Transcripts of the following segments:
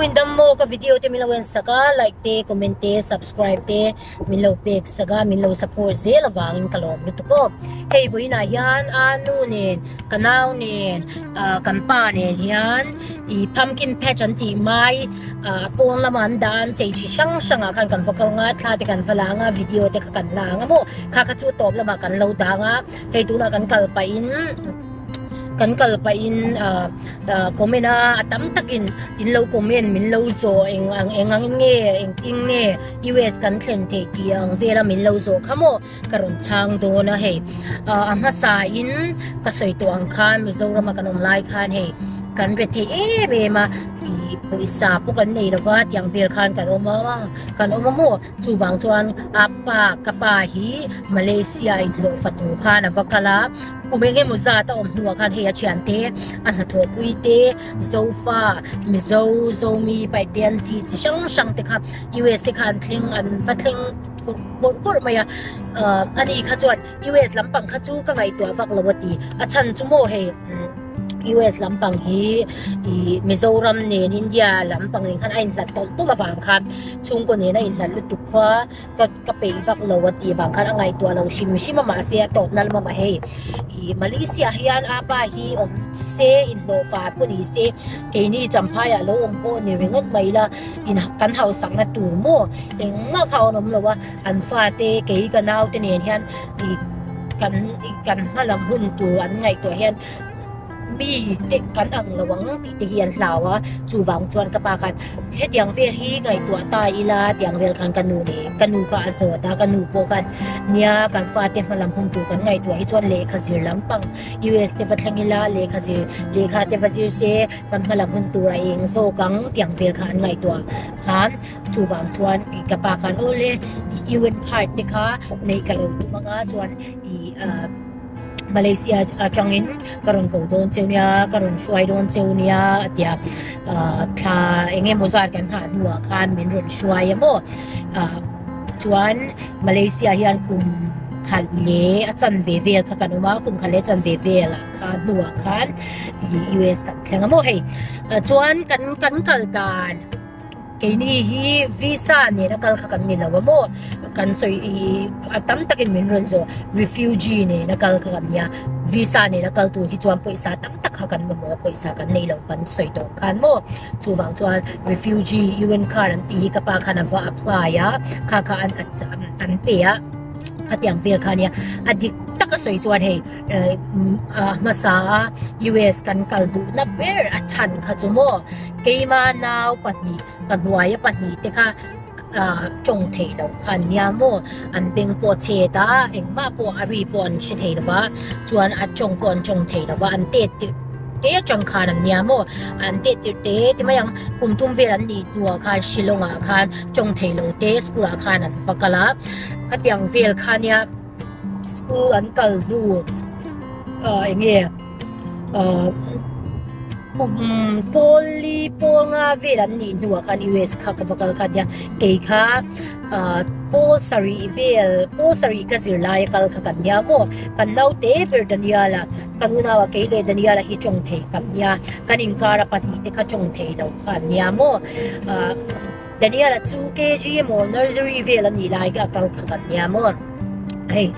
in dam maw ka video te min lo en sak a like te comment te subscribe te min lo pek sak a min lo support zel avangin ka lawm lutuk aw hei vawiinah hian a nu nen ka nau nen ah kan pa nen hian ih pumpkin patch an tih mai ah a pawn lama an dah an chei chi hrang hrang ah khan kan va kal nga thla te kan va la ang a video te kha kan la ang a maw kha kha chu tawp lamah kan lo dang a hei tunah kan kal pahin kan kal pahin ah ah comment a a tam takin in lo comment min lo zawh eng ang eng ang in nge engtin nge US kan thlen theih tih ang vela min lo zawh kha maw ka rawn chhang dawn a hei ah a hmasa in ka sawi tawh ang khan Mizoram a kan awm lai khan hei kan re thei em em a ih pawisa pawh kan nei lova tiang vel khan kan awm a kan awm a maw chuvang chuan a pa ka pa hi Malaysia inhlawh fa tur khan a va kal a kum eng emaw zat a awm hnuah khan hei a thiante a hnathawh pui te Zofa Mizo Zomi paihte an tih chi hrang hrang te kha US te kha an thleng an va thleng bawrh bawrh mai a ah ani kha chuan US lampang kha chu ka ngaihtuah vak lo a ti a chhan chu maw hei US lampang hi ih Mizoram nen India lampang nen khan a inhlat tawlh tawlh avang khan chhungkaw nen a inhlat lutuk kha ka ka peih vak lo a tih vang khan a ngaihtuah lo hrim hrim a mahse a tawpna lam a hei ih Malaysia hian a pa hi awm se inhlawh fa pawh ni se keini Champhai ah lo awm pawh ni ringawt mai la in kan hausakna tur maw engmah kha an awm lo a an fate kei ka naute nen hian ih kan kan hma lam hun tur an ngaihtuah hian mi te kan ang lo ang tih te hi an hlau a chuvang chuan ka pa khan hetiang vel hi ngaihtuah ta ila tiang vel khan ka nu nen ka nu kha a zawt a ka nu pawh khan nia kan fate hma lam hun tur kan ngaihtuah hi chuan lehkha zir lampang US te va thleng ila lehkha zir lehkha te va zir se kan hma lam hun tur a eng zawk ang tiang vel kha an ngaihtuah khan chuvang chuan ka pa khan aw le UN card te kha neih ka lo tum anga chuan ih ah Malaysia atangin ka rawn ko dawn cheu nia ka rawn hruai dawn cheu nia a ti a ah thla eng emaw zat kan nghah hnuah khan min rawn hruai a maw ah chuan Malaysia hian kum khat leh a chanve vel kha kan awm a kum khat leh a chanve vel ah khan hnuah khan US kan thleng a maw hei chuan kan kan kal dan. Keini hi visa nena kal kha kan ni lo a maw? Kan sawi ih a tam takin min rawn zawh refugee nena kal kha kan nia visa nena kal tur hi chuan pawisa tam tak kha kan mamawh a pawisa kan nei lo kan sawi tawh khan maw? Chuvang chuan refugee un card an tih hi ka pa khan a va apply a kha kha an an pe a khatiang vel kha nia a dik taka sawi chuan hei a hmasa a US kan kal duhna ber a chhan kha chu maw? Keima nau pahnih ka hnuaia pahnih te kha ah tawng theih loh kha an nia maw an beng pawh a chhet a engmah pawh a ri pawh an hre thei lo va chuan a tawng pawh an tawng thei lo va an tet tirh te atang khan an nia maw an tet tirh te ti mai ang kum thum vel an nih hnuah khan Shillong ah khan tawng thei lo te school ah khan an va kal a khatiang vel kha nia school an kal hnu ah eng nge ah. Kum pawl li pawl nga vel an nih hnuah khan US kha ka va kal kha nia kei kha ah pawl sarih vel pawl sarih ka zir lai a kal kha kan nia maw kan naute ber Daniel a kan unau ah kei leh Daniel a hi tawng thei kan nia kan inkar a pahnih te kha tawng thei lo kha an nia maw ah Daniel a chu KG emaw nursery vel a nih lai kha a kal kha kan nia maw hei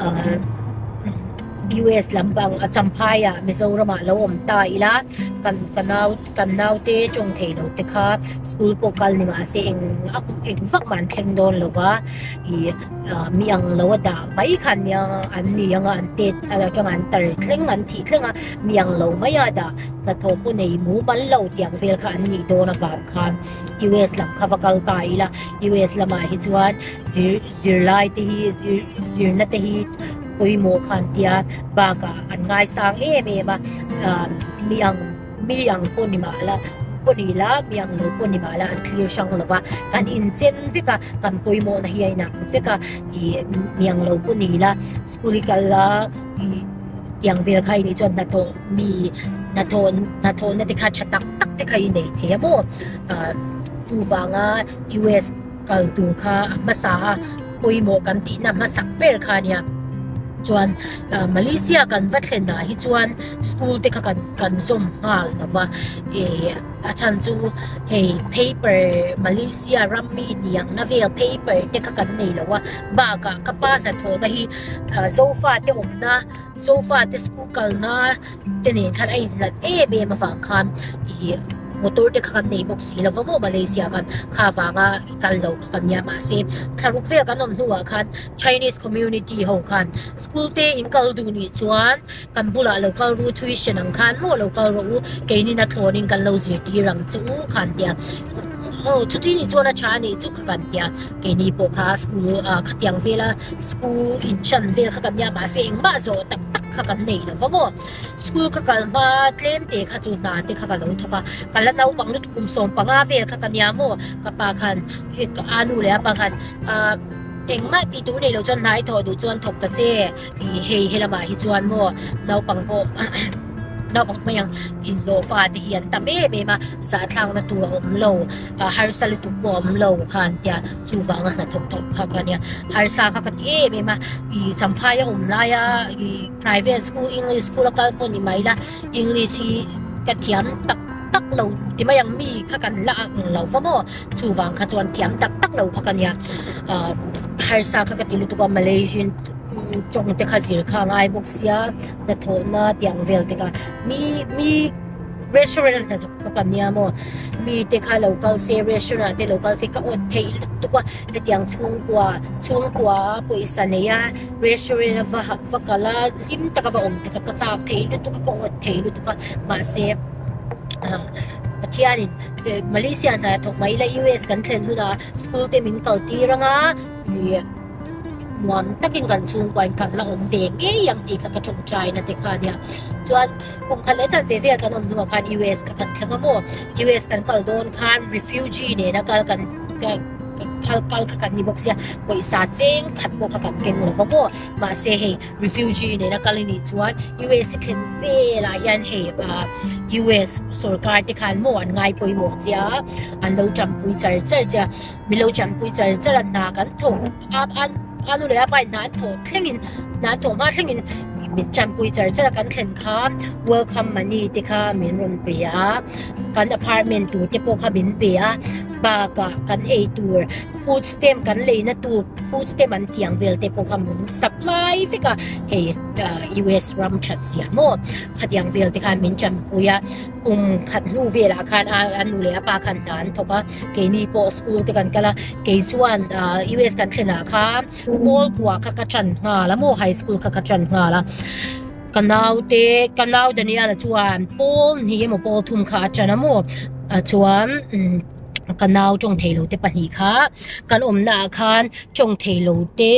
ah. US lampang a Champhai ah Mizoram ah lo awm ta ila kan ka nau kan naute tawng thei lo te kha school pawh kal ni mahse eng eng vak mah an thleng dawn lo va ih ah mi ang lo a dah mai kha an nia an ni anga an tet atanga an tar thleng an thih thleng a mi ang lo mai a dah hnathawh pawh nei mumal lo tiang vel kha an nih dawn avang khan US lam kha va kal ta ila US lamah hi chuan zir zirlai te hi zir zirna te hi pawimawh kha an tia bakah an ngaisang em em a ah mi ang mi ang pawh ni mah la pawh ni la mi ang lo pawh ni mah la an thlir hrang lo va kan inchen vek a kan pawimawh na hi a inang vek a ih mi ang lo pawh ni la school i kal la ih tiang vel kha i nih chuan hnathawh mi hnathawh hnathawh na te kha tha tak tak te kha i nei thei a maw ah chuvanga U_S kal tur kha a hmasa a pawimawh kan tihna hmasak ber kha ania. Chuan Malaysia kan va thlen ah hi chuan school te kha kan kan zawm nghal lo va ih a chhan chu hei paper Malaysia ram mi niang na vel paper te kha kan nei lo a bakah ka pa hnathawhna hi zofa te awmna zofa te school kalna te nen khan a inhlat em em avang khan ih motor te kha kan nei bawk si lo va maw Malaysia khan kha vanga kal lo kha kan nia mahse thlaruk vel kan awm hnuah khan Chinese community ho khan school te in kal duh nih chuan kan bulah lo kal ru tuition ang khan maw lo kal rawh u keinin a thlawn in kan lo zirtir ang che u khan tia aw chuti nih chuan a tha a nih chu kha kan tia keini pawh kha school ah khatiang vela school inchan vel kha kan nia mahse engmah zawh tak tak kha kan nei lo va maw school ka kal hma tlem te kha chu hna te kha ka lo thawk a ka la naupang lutuk kum 15 vel kha ka nia maw ka pa khan a nu leh a pa khan ah Engmah tih tur nei lo chuan hnai thawh duh chuan thawk ta che ih hei helamah hi chuan maw naupang pawh naupang mai ang inhlawh fa te hi an tam em em a zahthlakna tur a awm lo harsa lutuk pawh a awm lo kha an tia chuvanga hnathawk thawk kha ka nia harsa kha ka ti em em a ih champhaia awm laia ih private school english school a kal pawh ni mai la english hi ka thiam tak tak lo ti mai ang mi kha kan la ang lo va maw. Chuvang kha chuan thiam tak tak lo kha ka nia. Ahh harsa kha ka ti lutuk a Malaysian tawng te kha zir kha a ngai bawk sia hnathawhna tiang vel te kha mi mi restaurant a hnathawk kha ka nia maw mi te kha lo kal se restaurant ah te lo kal se ka awt theih lutuk a hetiang chhungkua chhungkua pawisa nei a restaurant a va va kal a hlim taka va awm te kha ka chak theih lutuk a ka awt theih lutuk a mahse ahh Pathianin Malaysia hna thawk mai ila US kan thlen hunah school te min kal tir anga ih nuam takin kan chhungkua in kan la awm ve ngei ang tih kha ka tawngtai na te kha ania chuan kum khat leh chan ve vel kan awm hnuah khan US ka kan thleng a maw US kan kal dawn khan refugee nena kal kan kal kal kha kan ni bawk sia pawisa cheng khat pawh kha kan keng lo va maw mahse hei Refugee nena kal i nih chuan US i thlen velah hian hei US sorkar te khan maw an ngai pawimawh che a, an lo tanpui char char che a, mi lo tanpui char char a hna kan thawk a a nu leh a pa in hna an thawh thlengin hna an thawh hma thlengin min tanpui char char a kan thlen kha welcome money te kha min rawn pe a, kan apartment tur te pawh kha min pe a, bakah kan ei tur food stamp kan leina tur. Food stamp an tih ang vel te pawh kha min supply vek a, hei US ram that zia maw khatiang vel te khan min tanpui a, kum khat hnu velah khan a nu leh a pa khan hna an thawk a, keini pawh school te kan kal a, kei chuan US kan thlen ah khan pawl kua kha ka tan nghal a maw high school kha ka tan nghal a, ka nau te ka nau Daniel a chuan pawl hnih emaw pawl thum kha a tan a maw chuan. Ka nau tawng thei lo te pahnih kha kan awmna ah khan tawng thei lo te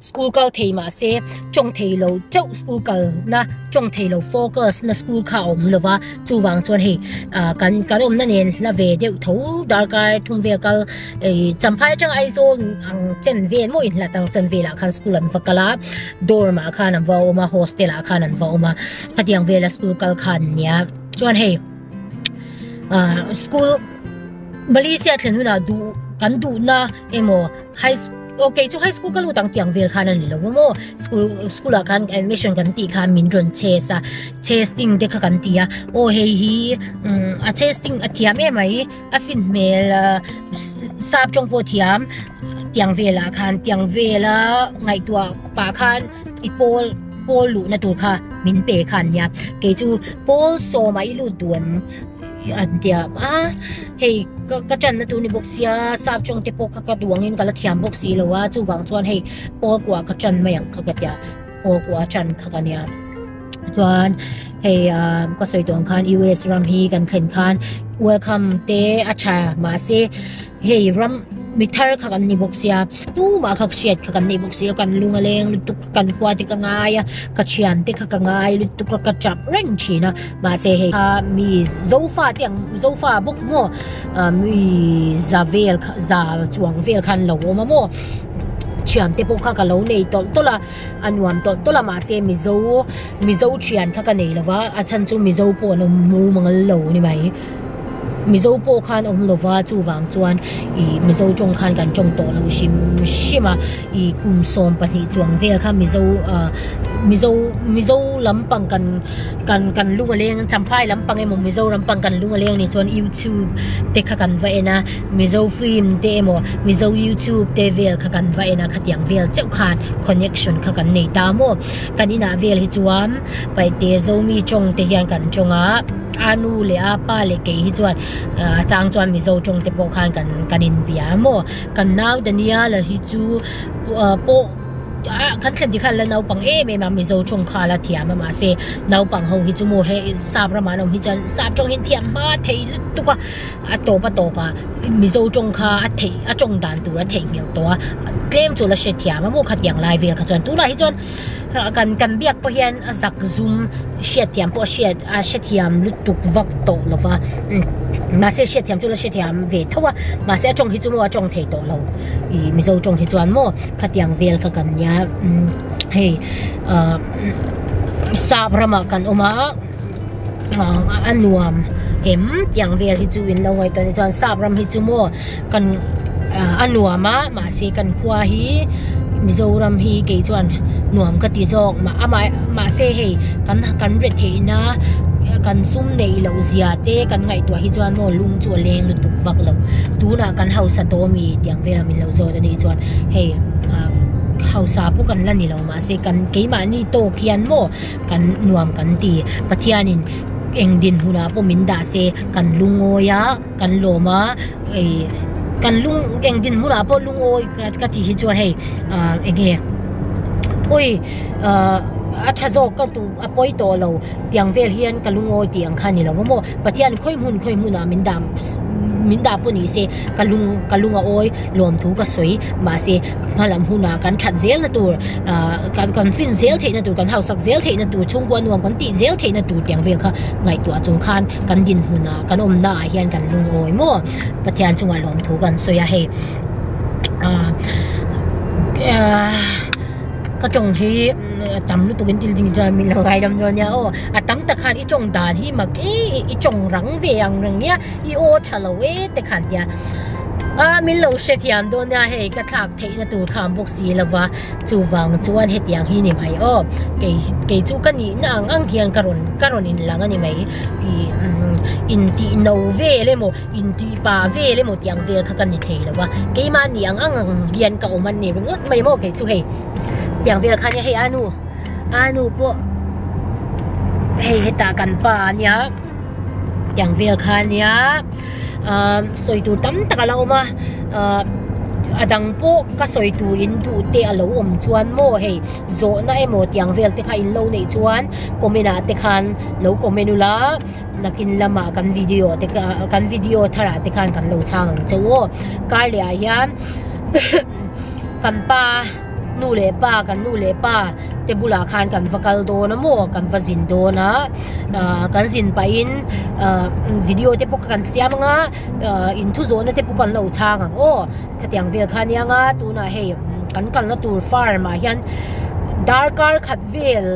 school kal thei mah se tawng thei lo chauh school kal na tawng thei lo focus na school kha a awm lo va chuvang chuan hei ah kan kan awmna nen hla ve deuh tho darkar thum vel kal ih champhai atang Aizawl ang chen vel maw inhlat ang chen velah khan school an va kal a dorm ah khan an va awm a hostel ah khan an va awm a khatiang vela school kal kha an nia chuan hei. ah school Malaysia thlen hunah duh kan duhna emaw high aw kei chu high school ka lut ang tih ang vel khan a ni lo maw school school ah khan admission kan tih khan min rawn chest a chesting te kha kan ti a aw hei hi umm a chesting a thiam em mai a fin hmel sap tawng pawh thiam tiang velah khan tiang vela ngaihtuah pah khan i pawl pawl luhna tur kha min pe kha an nia kei chu pawl sawmah i lut duh em an tia a hei ka ka tanna tur ni bawk sia sap tawng te pawh kha ka duh angin ka la thiam bawk si lo a chuvang chuan hei pawl kuah ka tan mai ang kha ka tia pawl kuah tan kha ka nia chuan hei ah ka sawi tawh ang khan U_S ram hi kan thlen khan welcome te a tha mahse hei ram mi thar kha kan ni bawk sia tumah kha hriat kha kan nei bawk sia kan lung a leng lutuk a kan khua te ka ngai a ka thian te kha ka ngai lutuk a ka tap reng thin a mahse hei kha mi zofa te ang zofa bawk maw ah mi za vel kha za chuang vel khan lo awm a maw thian te pawh kha ka lo nei tawlh tawlh a a nuam tawlh tawlh a mahse mizo mizo thian kha ka nei lo va a chhan chu mizo pawh an awm mumal lo ni mai. Mizo pawh khan awm lova chuvang chuan ih Mizo tawng khan kan tawng tawh lo hrim hrim a ih kum 12 chuang vel kha Mizo ah Mizo Mizo lampang kan kan kan lung a leng Champhai lampang emaw Mizo lampang kan lung a leng anih chuan YouTube te kha kan va en a Mizo film te emaw Mizo YouTube te vel kha kan va en a khatiang vel chauh khan connection kha kan nei ta maw kan inah vel hi chuan Paihte Zomi tawng te hian kan tawng a. A nu leh a pa leh kei hi chuan a chang chuan Mizo tawng te pawh khan kan kan inbia maw? Kan nau Daniel-a hi chu pawh kan thlen tih khan la naupang em em a Mizo tawng kha la thiam a mahse naupang ho hi chu maw hei sap ramah an awm hi chuan sap tawng hi an thiam hma thei lutuk a a tawp a tawp ah Mizo tawng kha a theih a tawng dan tur a theihnghilh tawh a tlem chu la hrethiam a maw khatiang lai vel kha chuan tunah hi chuan. Kan kan biak pawh hian a zak zum hriatthiam pawh a hriat a hrethiam lutuk vak tawh lo va mahse hriatthiam chu la hrethiam ve tho a mahse a tawng hi chu maw a tawng thei tawh lo ih mizo tawng hi chuan maw khatiang vel kha kan nia hei ah sap ramah kan awm a a nuam em tiang vel hi chu in lo ngaihtuah ni chuan sap ram hi chu maw kan a nuam a mahse kan khua hi Mizoram hi kei chuan nuam ka ti zawk mah a mahse hei kan kan re theih na kan sum neih loh zia te kan ngaihtuah hi chuan maw lung chu a leng lutuk vak lo tunah kan hausa tawh ami tiang velah min lo zawt anih chuan hei hausa pawh kan la ni lo mahse kan keimahni tawk hian maw kan nuam kan ti Pathianin eng dinhmunah pawh min dah se kan lungawi a. Kan lawm a ih kan lung eng dinhmunah pawh lungawi ka tih hi chuan hei ah eng nge awi ah a tha zawk ka duh a pawi tawh lo tiang vel hian ka lungawi tih ang kha a ni lo maw Pathian khawi hmun khawi hmunah min dah min dah pawh ni se ka lung ka lung a awi lawmthu ka sawi mahse hmalam hunah kan that zel na tur ah kan kan fin zel theih na tur kan hausak zel theih na tur chhungkua nuam kan tih zel theih na tur tiang vel kha ngaihtuah chung khan kan dinhmunah. Kan awmna ah hian kan lungawi maw Pathian chungah lawmthu kan sawi a hei ah ka tawng hi tam lutuk in thil ding chuan min lo ngaidam dawn nia aw a tam tak khan i tawng dan hi mak e i tawng rang ve ang reng nia i aw tha lo e te khan tia a min lo hrethiam dawn nia hei ka thlak theih na tur kha an bawk si lo va chuvang chuan hetiang hi ni mai aw kei kei chu ka nihna ang ang hian ka rawn ka rawn inlang a ni mai. Tih intih no vel emaw intih pa vel emaw tih ang vel kha ka ni thei lo a keimah ni ang ang ang hian ka awm a ni ringawt mai maw kei chu hei tiang vel kha nia hei a nu a nu pawh hei hetah kan pa a nia tiang vel kha nia ah sawi tur tam tak a la awm a ah a dang pawh ka sawi tur in duh te a lo awm chuan maw hei. Zawhna emaw tiang vel te kha in lo neih chuan comment ah te khan lo comment ula nakin lamah kan video te kha kan video thar ah te khan kan lo chhang ang che u aw kar leh ah hian kan pa nu leh pa kan nu leh pa te bulah khan kan va kal dawn a maw kan va zin dawn a ah kan zin pahin ah video te pawh kha kan siam ang a ah inthu zawhna te pawh kan lo chhang ang aw. Khatiang vel kha ania nga tunah hei kan kalna tur farm ah hian darkar khat vel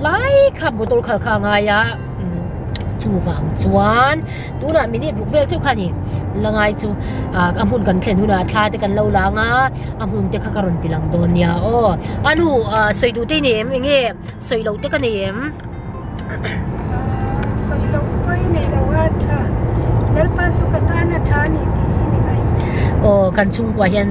lai kha motor khalh kha a ngai a chuvang chuan tunah minute ruk vel chauh kha a ni la ngai chu ah a hmun kan thlen hunah thla te kan lo lang a a hmun te kha ka rawn ti lang dawn nia aw a nu ah sawi duh te i nei em eng nge sawi loh te ka nei em. Sawi loh pawh i nei lo a tha. Lalpa chu ka tan a tha a ni tih hi ni mai. Aw kan chhungkua hian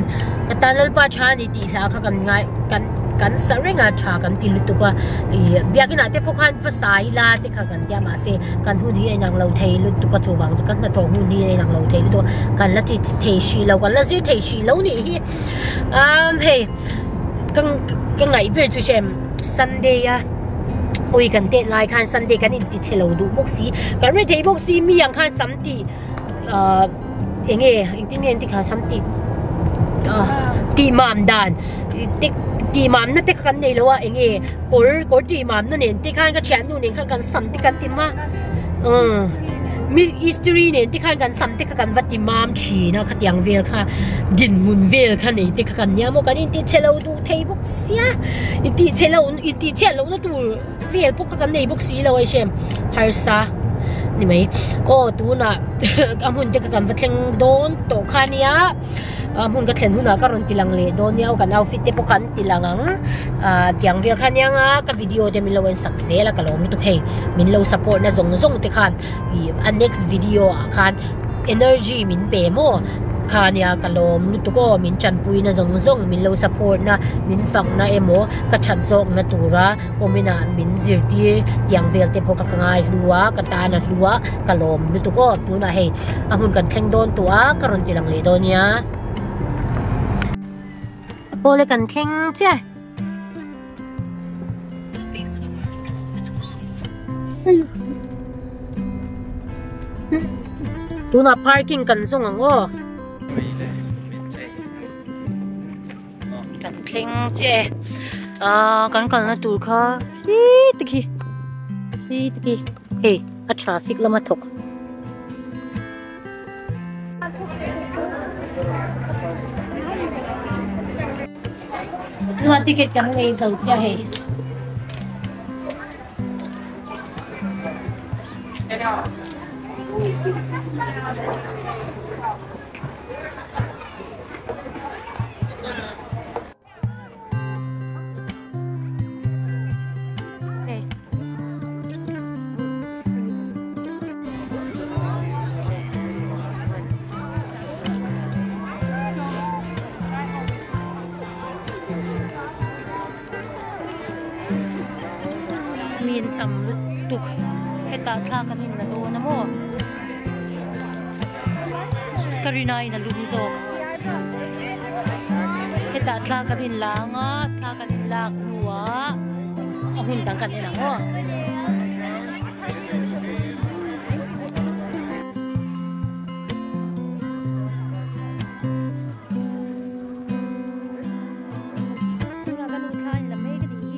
ka tan Lalpa tha a ni tih hla kha kan ngai kan kan sa reng a tha kan ti lutuk a ih biakinah te pawh khan va sai ila te kha kan tia mahse kan hun hi a inang lo thei lutuk a chuvang chu kan hnathawh hun hi a inang lo thei lutuk a kan la ti thei hrih lo kan la zir thei hrih lo nih hi umm hei ka ka ngaih ber chu hrem Sunday a ui kan tet lai khan Sunday kan inti chhe lo duh bawk si kan ri thei bawk si mi ang khan sam ti ah eng nge engtin nge an ti kha sam ti ah tih mam dan te tih mam na te kha kan nei lo a eng nge kawr kawr tih mam na nen te khan ka thiannu nen khan kan sam te kan ti ma umm mi history nen te khan kan sam te kha kan va ti mam thin a khatiang vel kha dinhmun vel kha nei te kha kan nia maw kan inti chhe lo duh thei bawk. Sia i tih chhe lo i tih chhiat lohna tur vel pawh kha kan nei bawk si lo a i hrem harsa. ni mai. Aw tunah a hmun te kha kan va thleng dawn tawh kha nia a hmun ka thlen hunah ka rawn ti lang leh dawn nia aw kan outfit te pawh kan ti lang ang ah tiang vel kha nia nga ka video te min lo en sak zel a ka lawm lutuk hei min lo support na zawng zawng te khan ih a next video ah khan energy min pe maw kha nia ka lawm lutuk aw min tanpui na zawng zawng min lo support na min fak na emaw ka that zawk na tura comment ah min zirtir tiang vel te pawh ka ngai hlu a ka tan a hlu a ka lawm lutuk aw tunah hei a hmun kan thleng dawn tawh a ka rawn ti lang leh dawn nia. Awle kan thleng chiah. Tunah parking kan zawng ang aw. Kan thleng chiah e. Ahh kan kalna tur kha khi te khi khi te khi hei a traffic lama thawk. Tunah ticket kan lei zo chiah hei. Mi an tam lutuk hetah thla kan in la dawn a maw ka rin aiin a lum zawk hetah thla kan in la ang a thla kan in lak hnuah a hun dang kan en ang aw. Tunah ka nu thla in la mek a ni hi.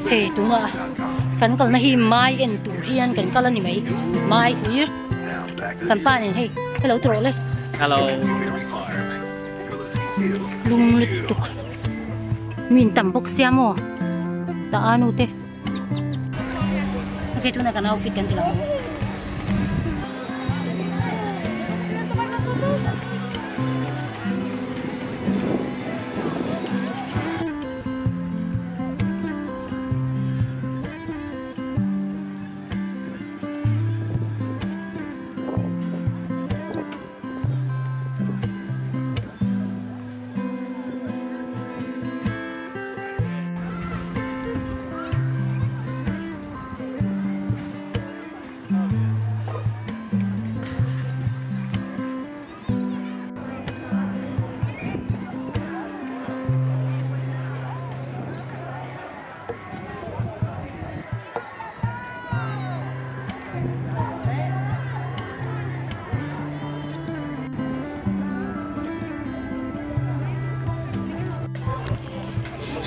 Hei tunah kan kalna hi mai en tur hian kan kal a ni mai mai hlir kan pa nen hei hello ti rawh le hello lung lutuk min tam bawk sia maw ta a nu te. Ok tuna kan outfit kan ti lo ang.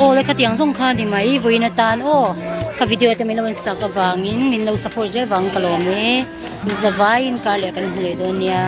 Aw le khatiang zawng kha ni mai vawiin atan aw ka video te min lo en sak avangin min lo support zel vang ka lawm e zavaiin kar leh kan hmu leh dawn nia.